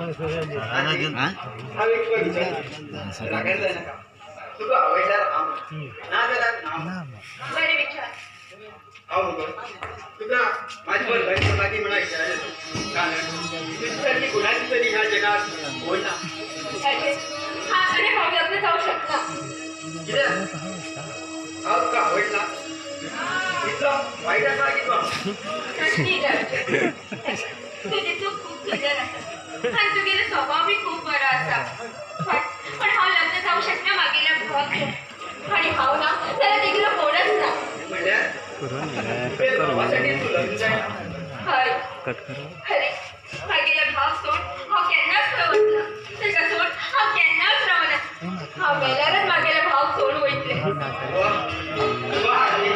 हांव एक तुका विचारता, रागार जायनाका. तुका आवडल्यार हांव, ना जाल्यार ना. बरें विचार. हांव मुगो तुका म्हाजे बरोबर लग्न करपाची म्हणून विचारलें, कारण तुजे सारकी गुणाची तरी ह्या जगात कोण ना. राजेश, अरे हांव लग्न जावं शकना. कित्याक? हांव तुका आवडला इतलो वायट आसा की तूं? न्ही राजेश, तुजी चूक खूब सुंदर आसा आनी तुगेलो स्वभाव बी खूब बरो आसा, पण पण हांव लग्न जावं शकना मागेल्या भावाक सोडून. आनी हांव ना जाल्यार तेगेलो कोणच ना. म्हणल्यार तुगे भावासाठी तूं लग्न जायना? हय. अरे, मागेल्या भावाक सोड हांव केन्नाच खंय वचना. ताका सोड हांव केन्नाच रावना. हांव मेल्यारच मागेल्या भावाक सोडून वयतलें. वा वा आजी,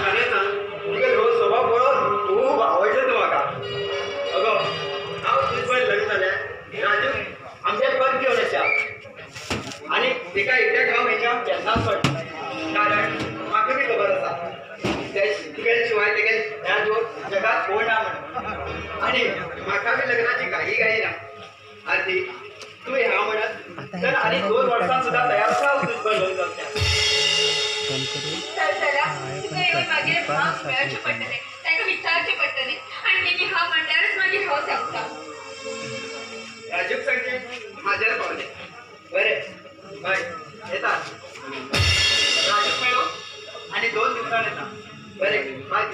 खरेंच आं, तुगेलो हो स्वभाव पळोवन खूब आवडलो तूं म्हाका. अगो, हांव तुजे बरोबर लग्न जाल्यार राजू आमच्या पद घेवन येता आनी तेका एकट्याक हांव हेच्या केन्नाच सोडना, कारण म्हाका बी खबर आसा ते तुगे शिवाय तेगे ह्या जगात कोण ना म्हणून. आनी म्हाका बी लग्नाची घाई घाई ना. आरती, तूं ह्या म्हणत तर आनी 2 वर्सां सुद्दां तयार आसा हांव तुजे बरोबर लग्न जावच्याक. तर चला, तुका येवन मागीर भावाक मेळचें पडटलें, ताका विचारचें पडटलें आनी तेणी हा म्हणल्यारच मागीर हांव सांगता. राजूक सांगचें माजर पावलें. बरें, बाय, येता. राजूक मेळो आनी 2 दिवसान येता. बरें, बाय.